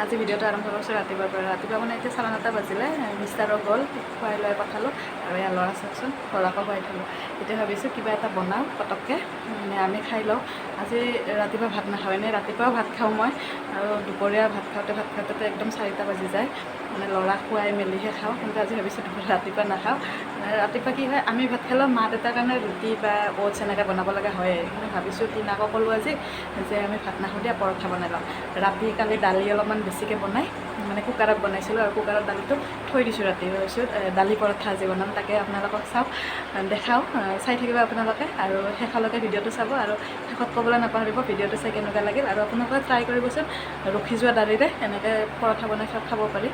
আজি ভিডিঅ'টো আৰম্ভ কৰিছোঁ ৰাতিপুৱাৰ পৰা। ৰাতিপুৱা মানে এতিয়া 9:30 বাজিলে। মিষ্টাৰক গ'ল, খুৱাই লৈ পঠালোঁ আৰু ইয়াৰ ল'ৰা চাওকচোন, ল'ৰাকো খুৱাই থ'লোঁ। এতিয়া ভাবিছোঁ কিবা এটা বনাওঁ পটককৈ, মানে আমি খাই লওঁ। আজি ৰাতিপুৱা ভাত নাখাওঁ, এনেই ৰাতিপুৱাও ভাত খাওঁ মই, আৰু দুপৰীয়া ভাত খাওঁতে একদম 4টা বাজি যায়। মানে ল'ৰাক খুৱাই মেলিহে খাওঁ। কিন্তু আজি ভাবিছোঁ দুপৰীয়া ৰাতিপুৱা নাখাওঁ। ৰাতিপুৱা কি হয়, আমি ভাত খালেও মা দেউতাৰ কাৰণে ৰুটি বা অ'টছ এনেকৈ বনাব লগা হয়ে। কিন্তু ভাবিছোঁ টিনাকো ক'লোঁ আজি যে আমি ভাত নাখাওঁ দিয়া, পৰঠা বনাই লওঁ। ৰাতি কালি দালি অলপমান বেছিকৈ বনাই, মানে কুকাৰত বনাইছিলোঁ আৰু কুকাৰত দালিটো থৈ দিছোঁ ৰাতি। ভাবিছোঁ দালি পৰঠা আজি বনাম, তাকে আপোনালোকক চাওক, দেখাওঁ, চাই থাকিব আপোনালোকে আৰু শেষলৈকে ভিডিঅ'টো চাব আৰু শেষত ক'বলৈ নাপাহৰিব ভিডিঅ'টো চাই কেনেকুৱা লাগিল। আৰু আপোনালোকে ট্ৰাই কৰিবচোন, ৰখি যোৱা দালিৰে এনেকৈ পৰঠা বনাই খাব পাৰি।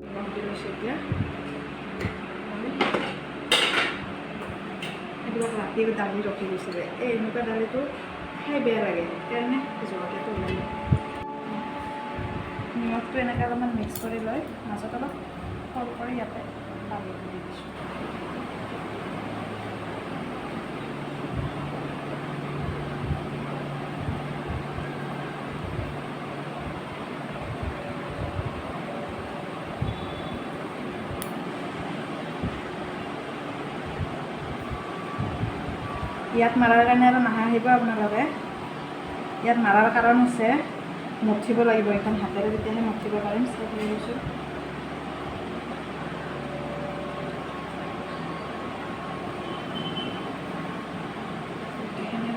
নিমখ দি লৈছোঁ এতিয়া। এইবিলাক ৰাতি দালি ৰখি গৈছিলে, এই এনেকুৱা দালিটো খাই বেয়া লাগে, সেইকাৰণে জলকীয়াটো ওলালোঁ। নিমখটো এনেকৈ অলপমান মিক্স কৰি লৈ মাজত অলপ সৰু কৰি ইয়াতে দালিটো দি দিছোঁ। ইয়াত মাৰাৰ কাৰণে আৰু নাহাঁহিব আপোনালোকে। ইয়াত মাৰাৰ কাৰণ আছে, মঠিব লাগিব এইখন হাতেৰে, তেতিয়াহে মঠিব পাৰিম। চাই থাকিবচোন। গোটেইখিনি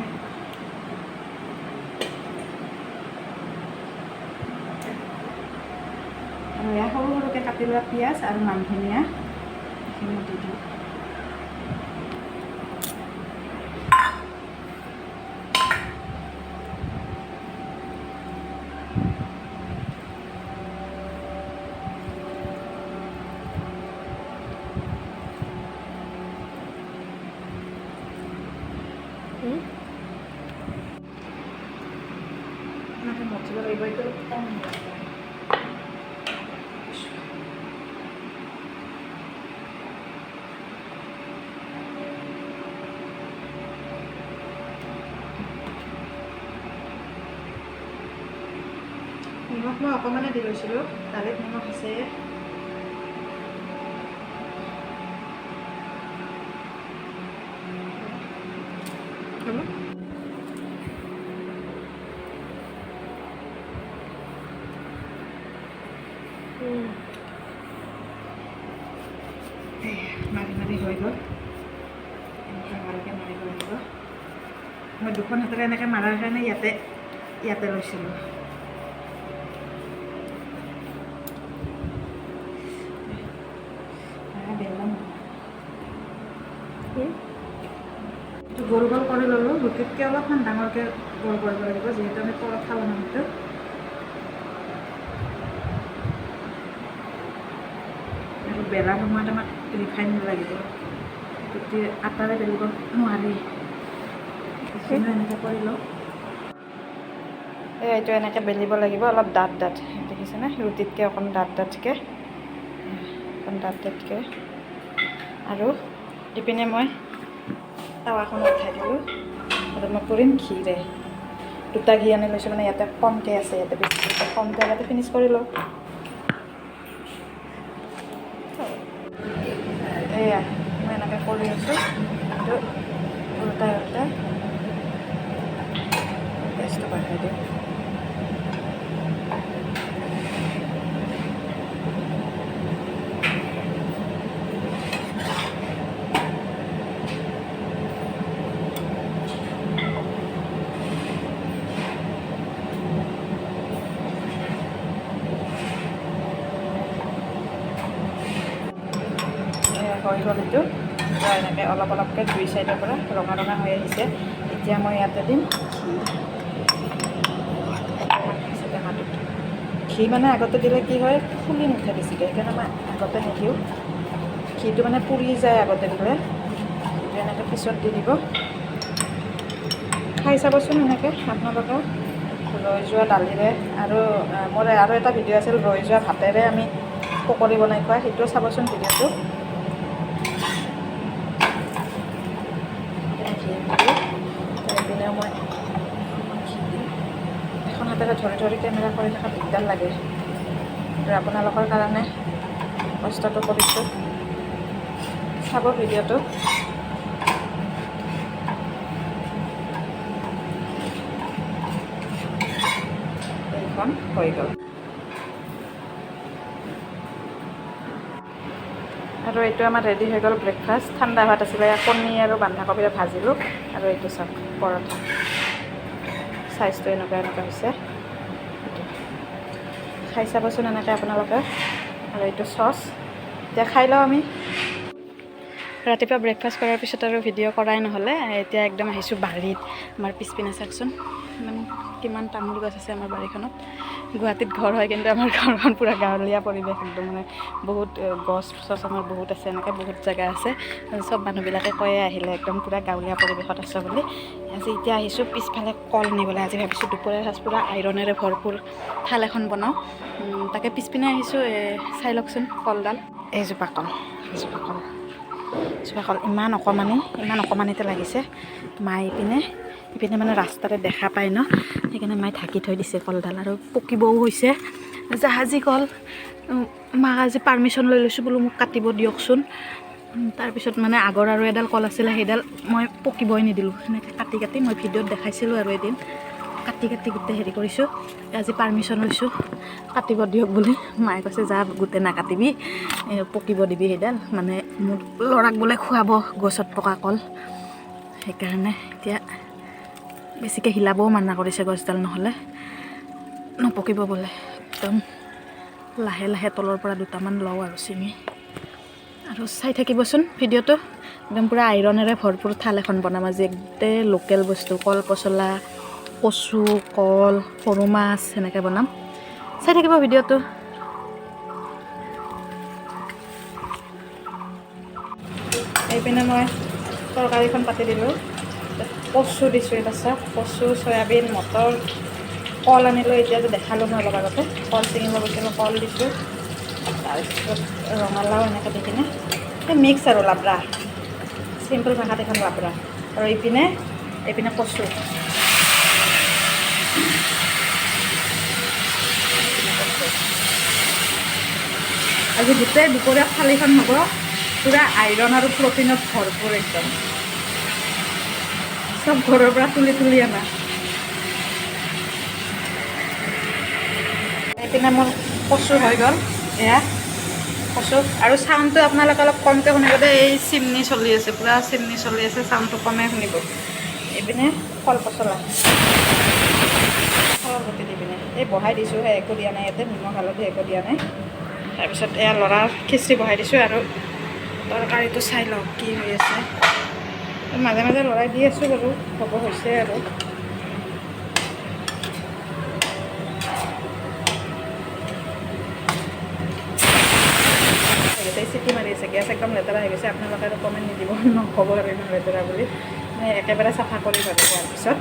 আৰু এয়া সৰু সৰুকৈ কাটি লোৱা পিঁয়াজ আৰু মান ধনিয়া, এইখিনি দি দিওঁ। এনেকৈ মঠিব লাগিব, এইটো অলপ কম হ'ব। নিমখ মই অকণমানে দি লৈছিলোঁ, দালিত নিমখ আছে। হ'ব। মাৰি মাৰি হৈ গ'ল। এনেকৈ ভালকৈ মাৰিব লাগিব। মই দুখন হাতেৰে এনেকৈ মাৰাৰ কাৰণে ইয়াতে ইয়াতে লৈছিলোঁ। বেলন এইটো গোল গোল কৰি ল'লোঁ। ৰুটিতকৈ অলপমান ডাঙৰকৈ গোল কৰিব লাগিব, যিহেতু আমি পৰঠা বনাম এইটো। আৰু বেলাৰ সময়ত আমাক ৰিফাইন লাগিব, ৰুটি আটাৰে বেলিব নোৱাৰি। এইখিনিও এনেকৈ কৰি লওঁ। এই এইটো এনেকৈ বেলিব লাগিব, অলপ ডাঠ ডাঠ, দেখিছেনে? ৰুটিতকৈ অকণ ডাঠ ডাঠকৈ, অকণ ডাঠ ডাঠকৈ। আৰু ইপিনে মই টাৱাখন উঠাই দিলোঁ আৰু মই কৰিম ঘিৰে। দুটা ঘি আনি লৈছোঁ, মানে ইয়াতে কমকৈ আছে, ইয়াতে বেছি কমকৈ ইয়াতে ফিনিছ কৰি লওঁ। এয়া মই এনেকৈ কৰি আছোঁ, এইটো ওলোটাই ওলোটাই গেছটো বঢ়াই দিওঁ। হৈ গ'ল এইটো। এনেকৈ অলপ অলপকৈ দুই চাইডৰ পৰা ৰঙা ৰঙা হৈ আহিছে। এতিয়া মই ইয়াতে দিম ঘি। টেমাটোত ঘি মানে আগতে দিলে কি হয়, ফুলি নুঠে বেছিকৈ, সেইকাৰণে মই আগতে নিদিওঁ। ঘিটো মানে পুৰি যায় আগতে দিলে। ঘিটো এনেকৈ পিছত দি দিব। খাই চাবচোন এনেকৈ আপোনালোকে ৰৈ যোৱা দালিৰে। আৰু মোৰ আৰু এটা ভিডিঅ' আছিল, ৰৈ যোৱা ভাতেৰে আমি পকৰি বনাই খোৱা, সেইটোও চাবচোন ভিডিঅ'টো। ঘি দিলোঁ, এইপিনেও মই অকণমান ঘি দিম। এখন আৰু ধৰি ধৰি কেমেৰা কৰি থকা দিগদাৰ লাগে। আৰু আপোনালোকৰ কাৰণে কষ্টটো কৰিছোঁ, চাব ভিডিঅ'টো। এইখন হৈ গ'ল। আৰু এইটো আমাৰ ৰেডি হৈ গ'ল ব্ৰেকফাষ্ট। ঠাণ্ডা ভাত আছিলে, কণী আৰু বন্ধাকবিৰে ভাজিলোঁ। আৰু এইটো চাওক পৰঠা, চাইজটো এনেকুৱা এনেকুৱা হৈছে। এইটো খাই চাবচোন এনেকৈ আপোনালোকে। আৰু এইটো চচ, এতিয়া খাই লওঁ আমি। ৰাতিপুৱা ব্ৰেকফাষ্ট কৰাৰ পিছত আৰু ভিডিঅ' কৰাই নহ'লে। এতিয়া একদম আহিছোঁ বাৰীত। আমাৰ পিছপিনে চাওকচোন ইমান কিমান তামোল গছ আছে আমাৰ বাৰীখনত। গুৱাহাটীত ঘৰ হয়, কিন্তু আমাৰ ঘৰখন পূৰা গাঁৱলীয়া পৰিৱেশ একদম, মানে বহুত গছ চছ আমাৰ বহুত আছে, এনেকৈ বহুত জেগা আছে। চব মানুহবিলাকে কয়ে আহিলে একদম পূৰা গাঁৱলীয়া পৰিৱেশত আছে বুলি। আজি এতিয়া আহিছোঁ পিছফালে কল নিবলৈ। আজি ভাবিছোঁ দুপৰীয়া সাজ পূৰা আইৰণেৰে ভৰপূৰ থাল এখন বনাওঁ। তাকে পিছপিনে আহিছোঁ। চাই লওকচোন কলডাল, এইজোপা কল, এইজোপা কল, এইজোপা কল ইমান অকণমানি, ইমান অকণমানিতে লাগিছে। মায়ে ইপিনে ইপিনে মানে ৰাস্তাতে দেখা পায় ন, সেইকাৰণে মায়ে ঢাকি থৈ দিছে কলডাল। আৰু পকিবও হৈছে জাহাজী কল। মাক আজি পাৰ্মিশ্যন লৈ লৈছোঁ, বোলো মোক কাটিব দিয়কচোন। তাৰপিছত মানে আগৰ আৰু এডাল কল আছিলে, সেইডাল মই পকিবই নিদিলোঁ। সেনেকৈ কাটি কাটি মই ভিডিঅ'ত দেখাইছিলোঁ আৰু এদিন কাটি কাটি গোটেই হেৰি কৰিছোঁ। আজি পাৰ্মিশ্যন লৈছোঁ কাটিব দিয়ক বুলি। মায়ে কৈছে যা গোটেই নাকাটিবি, পকিব দিবি সেইডাল, মানে মোৰ ল'ৰাক বোলে খুৱাব গছত পকা কল। সেইকাৰণে এতিয়া বেছিকৈ হিলাবও মানা কৰিছে গছডাল, নহ'লে নপকিব বোলে। একদম লাহে লাহে তলৰ পৰা দুটামান লওঁ আৰু ছিঙি। আৰু চাই থাকিবচোন ভিডিঅ'টো। একদম পূৰা আইৰণেৰে ভৰপূৰ থাল এখন বনাম আজি, গোটেই লোকেল বস্তু, কল পচলা, কচু, কল, সৰু মাছ সেনেকৈ বনাম। চাই থাকিব ভিডিঅ'টো। এইপিনে মই তৰকাৰীখন পাতি দিলোঁ, কচু দিছোঁ এটা চাওক, কচু, চয়াবিন, মটৰ, কল আনিলোঁ। এতিয়া যে দেখালোঁ মই অলপ আগতে কল ছিঙিব গৈছিলোঁ, কল দিছোঁ। তাৰপিছত ৰঙালাও এনেকৈ দি কিনে মিক্স আৰু লাবৰা, চিম্পল ভাষাত এখন লাবৰা। আৰু এইপিনে এইপিনে কচু, আজি গোটেই দুপৰীয়া থালিখন হ'ব পূৰা আইৰণ আৰু প্ৰটিনত ভৰপূৰ একদম, চব ঘৰৰ পৰা তুলি তুলি আনা। এইপিনে মোৰ কচু হৈ গ'ল, এয়া কচু। আৰু চাউণ্ডটো আপোনালোকে অলপ কমকৈ শুনিব দেই, এই চিমনি চলি আছে, পূৰা চিমনি চলি আছে, চাউণ্ডটো কমেই শুনিব। এইপিনে কল পচলা, কলৰ গুটি দি পিনে এই বহাই দিছোঁ, সেই একো দিয়া নাই ইয়াতে, নিমখ হালধি একো দিয়া নাই। তাৰপিছত এয়া ল'ৰাৰ খিচিৰি বহাই দিছোঁ। আৰু তৰকাৰীটো চাই লওক কি হৈ আছে, মাজে মাজে লৰাই দি আছোঁ বাৰু, হ'ব হৈছে আৰু। চিটি মাৰি আছে, গেছ একদম লেতেৰা হৈ গৈছে। আপোনালোকে আৰু কমেণ্ট নিদিব, নক'ব আৰু ইমান লেতেৰা বুলি, মানে একেবাৰে চাফা কৰি বাৰু হোৱাৰ পিছত।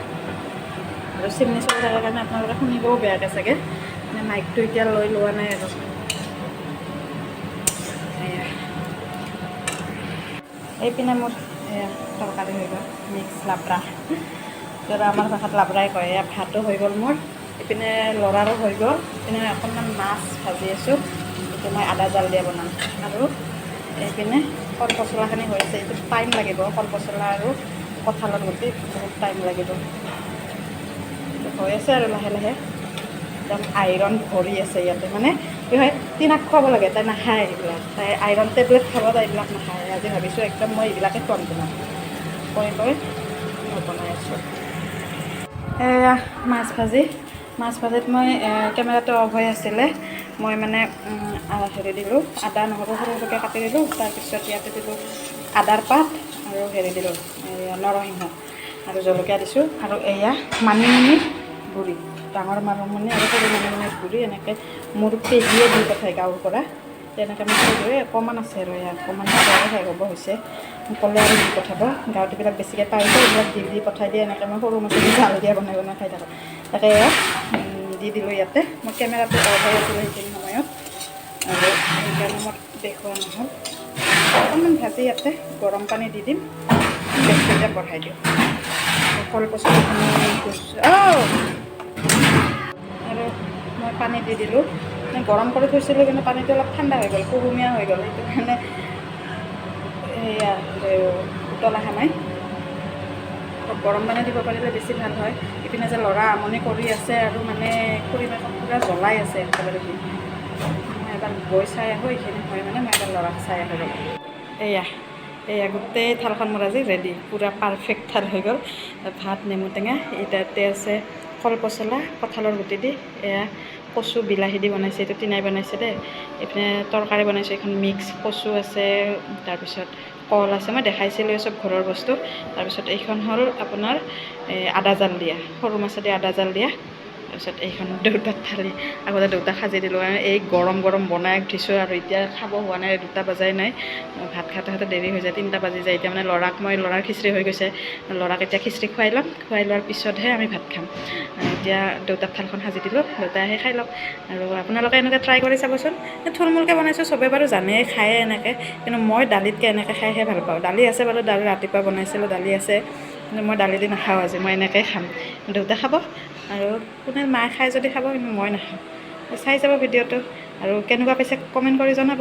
আৰু চিমনি চলি থকাৰ কাৰণে আপোনালোকে শুনিবও বেয়াকৈ চাগে, মানে মাইকটো এতিয়া লৈ লোৱা নাই আৰু। এইপিনে মোৰ এয়া তৰকাৰী হৈ গ'ল, মিক্স লাবৰা, যাৰা আমাৰ ভাষাত লাবৰাই কয়। এয়া ভাতো হৈ গ'ল মোৰ, এইপিনে ল'ৰাৰো হৈ গ'ল। এইপিনে অকণমান মাছ ভাজি আছোঁ, এইটো মই আদা জাল দিয়া বনাম। আৰু এইপিনে কল পচলাখিনি হৈ আছে, এইটো টাইম লাগিব, কল পচলা আৰু কঁঠালৰ গুটি বহুত টাইম লাগিব। এইটো হৈ আছে আৰু লাহে লাহে একদম আইৰণ ভৰি আছে ইয়াতে। মানে কি হয়, টিনাক খুৱাব লাগে, তাই নাখায় এইবিলাক, তাই আইৰণ টেবলেট খাব, তাই এইবিলাক নাখায়। আজি ভাবিছোঁ একদম মই এইবিলাকে খুৱাম তোমাক, কৈ কৈ মই বনাই আছোঁ। এয়া মাছ ভাজি, মাছ ভাজিত মই কেমেৰাটো অফ হৈ আছিলে, মই মানে হেৰি দিলোঁ, আদা নহৰু সৰু সৰুকৈ কাটি দিলোঁ। তাৰপিছত ইয়াতে দিলোঁ আদাৰ পাত আৰু হেৰি দিলোঁ নৰসিংহ আৰু জলকীয়া দিছোঁ। আৰু এয়া মানিমুনি গুড়ি, ডাঙৰ মানিমুনি আৰু সৰু মানিমুনিৰ গুড়ি এনেকৈ মোৰ পেহীয়ে দি পঠায় গাঁৱৰ পৰা, তেনেকৈ মই থৈ দিওঁ। অকণমান আছে আৰু এয়া অকণমান শেষ হ'ব হৈছে, ক'লে আৰু দি পঠাব। গাঁৱত এইবিলাক বেছিকৈ পাই যায়, এইবিলাক দি দি পঠাই দিয়ে। এনেকৈ মই সৰু মাছেদি জাল দিয়া বনাই বনাই খাই থাকোঁ। তাকে এয়া দি দিলোঁ ইয়াতে। মই কেমেৰাটো অফ হৈ আছিলোঁ সেইখিনি সময়ত, আৰু সেইকাৰণে মই দেখুওৱা নহ'ল। অকণমান ভাজি ইয়াতে গৰম পানী দি দিম, গেছটো এতিয়া বঢ়াই দিওঁ। কল পচলাখিনি। মই পানী দি দিলোঁ। মানে গৰম কৰি থৈছিলোঁ, কিন্তু পানীটো অলপ ঠাণ্ডা হৈ গ'ল, কুহুমীয়া হৈ গ'ল। সেইটো কাৰণে সেয়া উতল অহা নাই। অলপ গৰম পানী দিব পাৰিলে বেছি ভাল হয়। ইপিনে যে ল'ৰা আমনি কৰি আছে আৰু মানে খুৰীমাকক পূৰা জ্বলাই আছে একেবাৰে। সি মই এবাৰ গৈ চাই আহোঁ। এইখিনি হয় মানে মই এবাৰ ল'ৰাক চাই আহোঁ, ৰ'ব। এয়া এয়া গোটেই থালখন মোৰ আজি ৰেডি, পূৰা পাৰফেক্ট থাল হৈ গ'ল। ভাত, নেমু টেঙা, ইয়াতে আছে কল পচলা কঁঠালৰ গুটি দি, এয়া কচু বিলাহী দি বনাইছে, এইটো টিনাই বনাইছে দেই। এইপিনে তৰকাৰী বনাইছোঁ, এইখন মিক্স কচু আছে, তাৰপিছত কল আছে, মই দেখাইছিলোঁ এই চব ঘৰৰ বস্তু। তাৰপিছত এইখন হ'ল আপোনাৰ এই আদা জাল দিয়া, সৰু মাছেদি আদা জাল দিয়া। তাৰপিছত এইখন দেউতাৰ থালি। আগতে দেউতাক সাজি দিলোঁ, কাৰণ এই গৰম গৰম বনাই উঠিছোঁ আৰু এতিয়া খাব হোৱা নাই, 2টা বজাই নাই। ভাত খাওঁতে খাওঁতে দেৰি হৈ যায়, 3টা বাজি যায়। এতিয়া মানে ল'ৰাক মই, ল'ৰাৰ খিচিৰি হৈ গৈছে, ল'ৰাক এতিয়া খিচিৰি খুৱাই ল'ম, খুৱাই লোৱাৰ পিছতহে আমি ভাত খাম। এতিয়া দেউতাক থালখন সাজি দিলোঁ, দেউতাই আহি খাই লওক। আৰু আপোনালোকে এনেকৈ ট্ৰাই কৰি চাবচোন। থুলমূলকৈ বনাইছোঁ, চবে বাৰু জানেই, খায়ে এনেকৈ, কিন্তু মই দালিতকৈ এনেকৈ খাইহে ভাল পাওঁ। দালি আছে বাৰু, দালি ৰাতিপুৱা বনাইছিলোঁ, দালি আছে, কিন্তু মই দালি দি নাখাওঁ আজি, মই এনেকৈয়ে খাম। দেউতা খাব আৰু কোনে মায়ে খাই যদি খাব, কিন্তু মই নাখাওঁ। চাই যাব ভিডিঅ'টো আৰু কেনেকুৱা পাইছে কমেণ্ট কৰি জনাব।